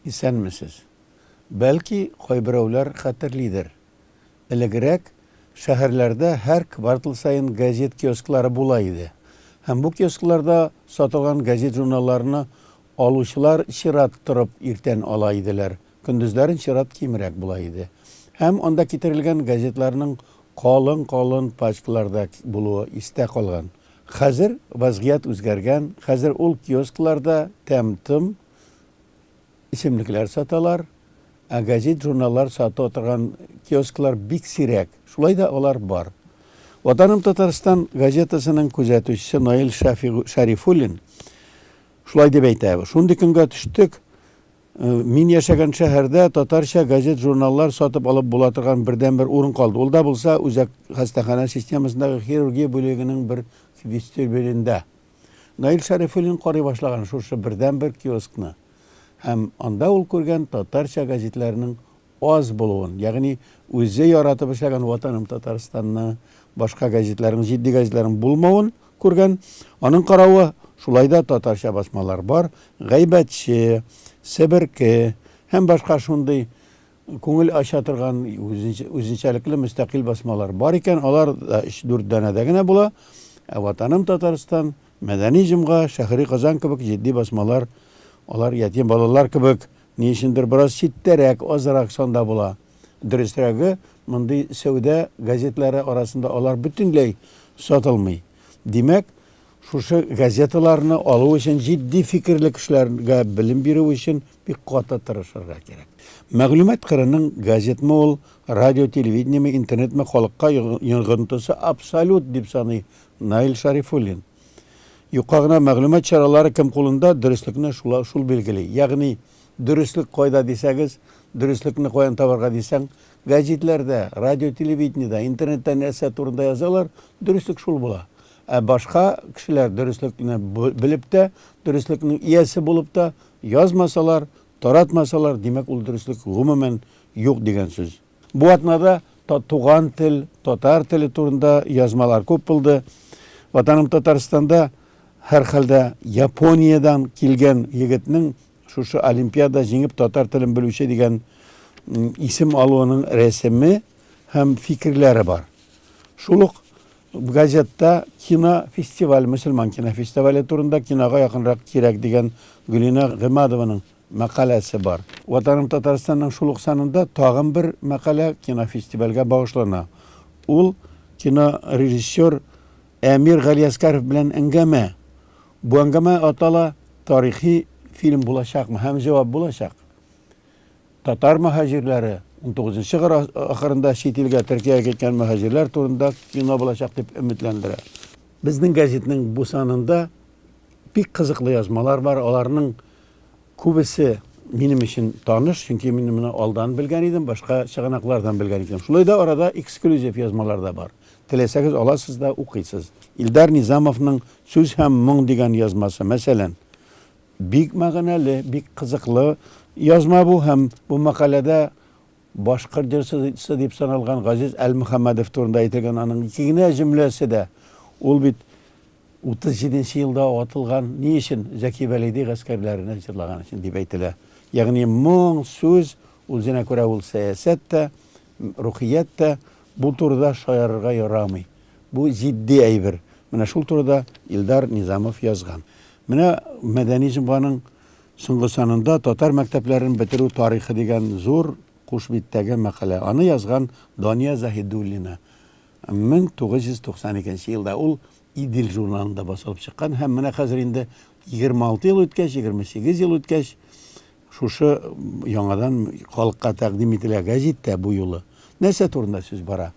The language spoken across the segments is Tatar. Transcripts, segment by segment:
Исәнмесез. Бәлки, кайберәүләр хәтерлидер. Элегрәк шәһәрләрдә һәр квартал саен газет киосклары була иде. Һәм бу киоскларда сатылган газет-журналларны алучылар чират торып иртән ала иделәр, көндезләрен чират кимрәк була иде. Һәм анда китерелгән газетларның калын-калын пачкаларда булуы истә калган. Хәзер вазгыять үзгәргән, хәзер ул киоскларда тәм-том, эчемлекләр саталар, ә газет-журналлар сата торган киосклар бик сирәк, шулай да алар бар. Ватаным Татарстан газетасының күзәтүчесе Наил Шәрифуллин шулай дип әйтә. Шундый көнгә төштек, мин яшәгән шәһәрдә татарча газет-журналлар сатып алып була торган бердәнбер урын калды. Ул да булса үзәк хастаханә системасындагы хирургия бүлегенең бер вестибюлендә. Наил Шәрифуллин карый башлаган шушы бердәнбер киоскны. Һәм анда ул күргән татарча гәзитләрнең аз булуын, ягъни үзе яратып эшләгән Ватаным Татарстанны, башка гәзитләрнең, җитди гәзитләрнең булмавын күргән. Аның каравы, шулай да татарча басмалар бар, Гайбәтче, Себерке һәм башка шундый күңел ача торган үзенчәлекле мөстәкыйль басмалар бар икән, алар да өч-дүрт данәдә генә була. Ә Ватаным Татарстан, Мәдәни җомга, Шәһри Казан кебек җитди басмалар, алар ятим балалар кебек, ни өчендер бераз читтәрәк, азрак санда була. Дөресрәге, мондый сәүдә газетлары арасында алар бөтенләй сатылмый. Димәк, шушы газеталарны алу өчен җитди фикерле кешеләргә белем бирү өчен бик каты тырышырга кирәк. Мәгълүмат кырының газетмы ул, радио, телевидениеме, интернетмы халыкка йогынтысы абсолют дип саный Наил Шәрифуллин. Юкка гына мәгълүмат чаралары кем кулында, дөреслекне шул, шул билгели. Ягъни дөреслек кайда дисәгез, дөреслекне каян табарга дисәң, гәҗитләрдә, радио, телевидениедә, интернетта нәрсә турында язалар, дөреслек шул була. Ә башка кешеләр дөреслекне белеп тә, дөреслекнең иясе булып та язмасалар, таратмасалар, димәк, ул дөреслек гомумән юк дигән сүз. Бу атнада туган тел, татар теле турында язмалар күп булды. Ватаным Татарстанда һәрхәлдә Япониядән килгән егетнең шушы олимпиада җиңеп татар телен белүче дигән исем алуының рәсеме һәм фикерләре бар. Шул ук газетта кинофестиваль, мөселман кинофестивале турында кинога якынрак кирәк дигән Гөлинә Гыймадованың мәкаләсе бар. Ватаным Татарстанның шул ук санында тагын бер мәкалә кинофестивальгә багышлана. Ул кинорежиссер Әмир Галиәскәров белән әңгәмә. Бу әңгәмә атала Тарихи фильм булачакмы? Һәм җавап булачак. Татар мөһаҗирләре 19 гасыр ахырында чит илгә Төркиягә киткән мөһаҗирләр турында кино булачак дип өметләндерә. Безнең гәзитнең бу санында бик кызыклы язмалар бар. Аларның күбесе минем өчен таныш, чөнки мин моны алдан белгән идем, башка чыганаклардан белгән идем. Шулай да арада эксклюзив язмалар да бар. Теләсәгез аласыз да укыйсыз. Илдар Низамовның Сүз һәм моң дигән язмасы, мәсәлән, бик мәгънәле, бик кызыклы язма бу һәм бу мәкаләдә башкорт җырчысы дип саналган Газиз Әлмөхәммәдов турында әйтелгән аның ике генә җөмләсе дә ул бит 37 нче елда атылган, ни өчен? Зәки Вәлиди гаскәрләренә җырлаган өчен дип әйтелә. Ягъни моң, сүз, үзенә күрә ул сәясәт тә, рухият тә, бу турыда шаярырга ярамый. Бу җитди әйбер. Менә шул турыда Илдар Низамов язган. Менә Мәдәни җомганың соңгы санында Татар мәктәпләрен бетерү тарихы дигән зур куш биттәге мәкалә. Аны язган Дания Заһидуллина. 1992 елда ул Идел журналында басылып чыккан һәм менә хәзер инде 26 ел үткәч, 28 ел үткәч, шушы яңадан халыкка тәкъдим ителә гәзиттә бу юлы. Нәрсә турында сүз бара?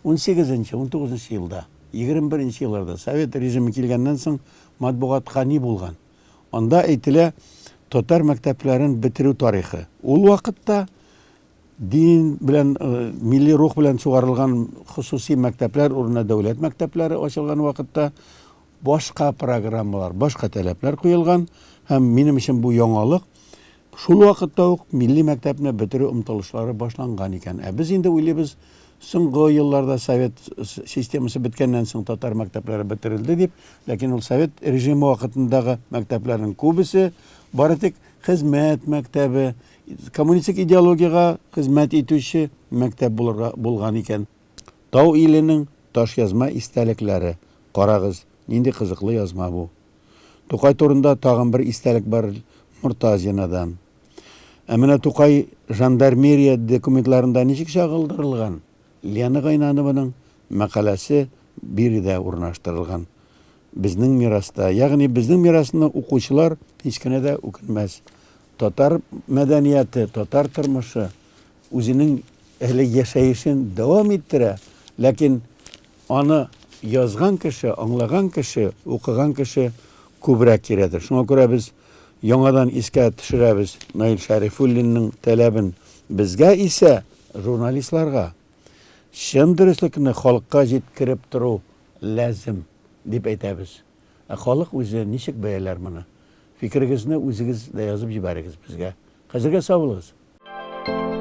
18-нче, 19-нчы елда, 21-нче елларда совет режимы килгәннән соң матбугатка ни булган? Анда әйтелә татар мәктәпләрен бетерү тарихы. Ул вакытта Дин белән, милли рух белән сугарылган хосуси мәктәпләр урынына дәүләт мәктәпләре ачылган вакытта башка программалар, башка таләпләр куелган һәм минем өчен бу яңалык. Шул вакытта ук милли мәктәпне бетерү омтылышлары башланган икән. Ә без инде уйлыйбыз, соңгы елларда совет системасы беткәннән соң татар мәктәпләре бетерелде дип, ләкин ул совет режимы вакытындагы мәктәпләрнең күбесе бары тик хезмәт мәктәбе. Коммунистик идеологиягә хезмәт итүче мәктәп булырга булган икән. Тау иленең ташъязма истәлекләре. Карагыз, нинди кызыклы язма бу. Тукай турында тагын бер истәлек бар Мортазинадан. Ә менә Тукай жандармерия документларында ничек чагылдырылган? Лена Гайнанованың мәкаләсе биредә урнаштырылган. Безнең мираста, ягъни безнең мирасны укучылар һич кенә дә үкенмәс. Татар мәдәнияте, татар тормышы үзенең әле яшәешен дәвам иттерә, ләкин аны язган кеше, аңлаган кеше, укыган кеше күбрәк кирәдер. Шуңа күрә без яңадан искә төшерәбез Наил Шәрифуллинның таләбен. Безгә исә, журналистларга, чын дөреслекне халыкка җиткереп тору ләзем, дип әйтәбез. Ә халык үзе ничек бәяләр моны? Фикерегезне үзегез дә язып җибәрегез безгә. Хәзергә сау булыгыз!